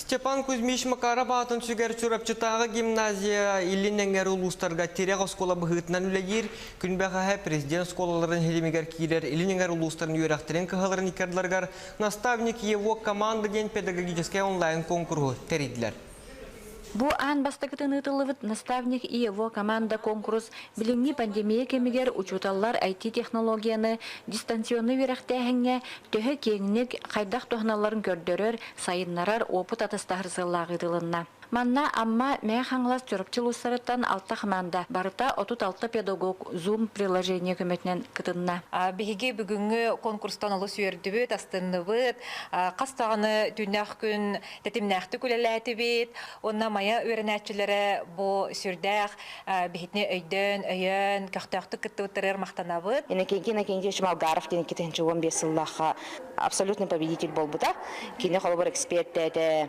Степан Кузьмич Макаров аатын сүгэр Чурапчытааҕы гимназия Илин эҥэр улуустарга тирэх оскуола быһыытынан үлэлиир. Күн бэҕэһээ президент оскуолаларын ситимигэр киирэр Илин эҥэр улуустарын үөрэхтэрин кыһаларын иккардыларыгар «Наставник его команда» диэн педагогическай онлайн-конкурһу тэрийдилэр. Бу аан бастакытын ыытыллыбыт «Наставник и его команда» конкурс билиҥҥи пандемия кэмигэр учууталлар IT-технологияны дистанционнай үөрэхтээһиҥҥэ төһө киэҥник, хайдах туһаналларын көрдөрөр, сайыннарар уопут атастаһар сыаллаах ыытылынна. Манна Амма, Мэҥэ Хаҥалас, Чурапчы улуустарыттан алта хамаанда, барыта 36 педагог Zoom приложение көмөтүнэн кытынна. Биһиги бүгүҥҥү конкурстан олус үөрдүбүт, астынныбыт. Хас даҕаны түүннээх күн тэтимнээхтик үлэлээтибит. Уонна Майа үөрэнээччилэрэ бу сүрдээх биһитини өйдөөн, өйөөн, көхтөөхтүк кыттыбыттарыгар махтанабыт. Иннокентий Иннокентьевич Малгаров диэн 2015 сыллаахха абсолютный победитель буолбута. Кини холобур эксперт этэ.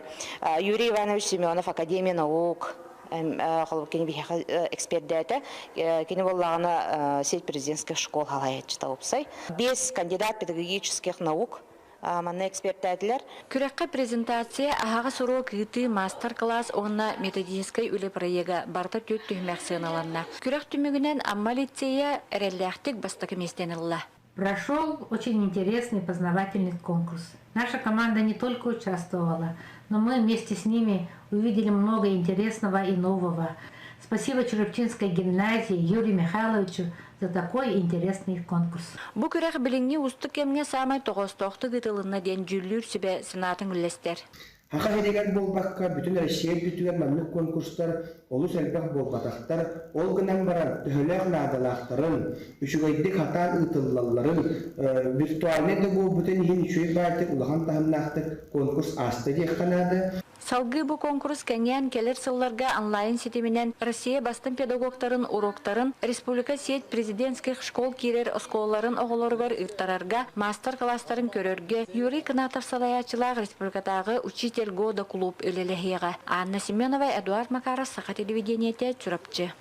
Юрий Иванович Семенов Академия наук холобур кини биһиэхэ экспердээтэ. Кини буоллаҕына сеть президентских школ халайааччыта уопсай. Без кандидат педагогических наук манна экспертээтилэр. Күрэххэ презентация, аһаҕас уруок ыытыы, маастар-кылаас уонна методическай үлэ проега барыта түөрт түһүмэх сыаналанна. Күрэх түмүгүнэн Амма лицейэ эрэллээхтик бастакы миэстэни ылла. Прошел очень интересный познавательный конкурс. Наша команда не только участвовала, но мы вместе с ними увидели много интересного и нового. Спасибо Чурапчинской гимназии Юрию Михайловичу за такой интересный конкурс. Бу күрэх билиҥҥи уустук кэмҥэ саамай тоҕоостоохтук ыытылынна диэн дьүүллүүр сүбэ санаатын үллэстэр. Саха сиригэр буолбакка, бүтүн Россия үрдүтүгэр маннык конкурстар олус элбэх буолбатахтар. Ол гынан баран, төһөлөөх наадалаахтарын, үчүгэйдик хатаан ыытыллалларын, виртуальнай да буолбутун иһин үчүгэй баайтык улахан таһымнаахтык конкурс ааста диэххэ наада. Салгыы бу конкурс кэҥээн кэлэр сылларга онлайн ситиминэн Россия бастыҥ педагогтарын уроктарын республика сеть президентских школ киирэр оскуолаларын оҕолоругар ыыттарарга, маастар-кылаастарын көрөргө Юрий Кынатов салайааччылаах республикатааҕы «Учитель года» клуб үлэлэһиэҕэ. Анна Семенова, Эдуард Макаров, Саха телевидениетэ, Чурапчы.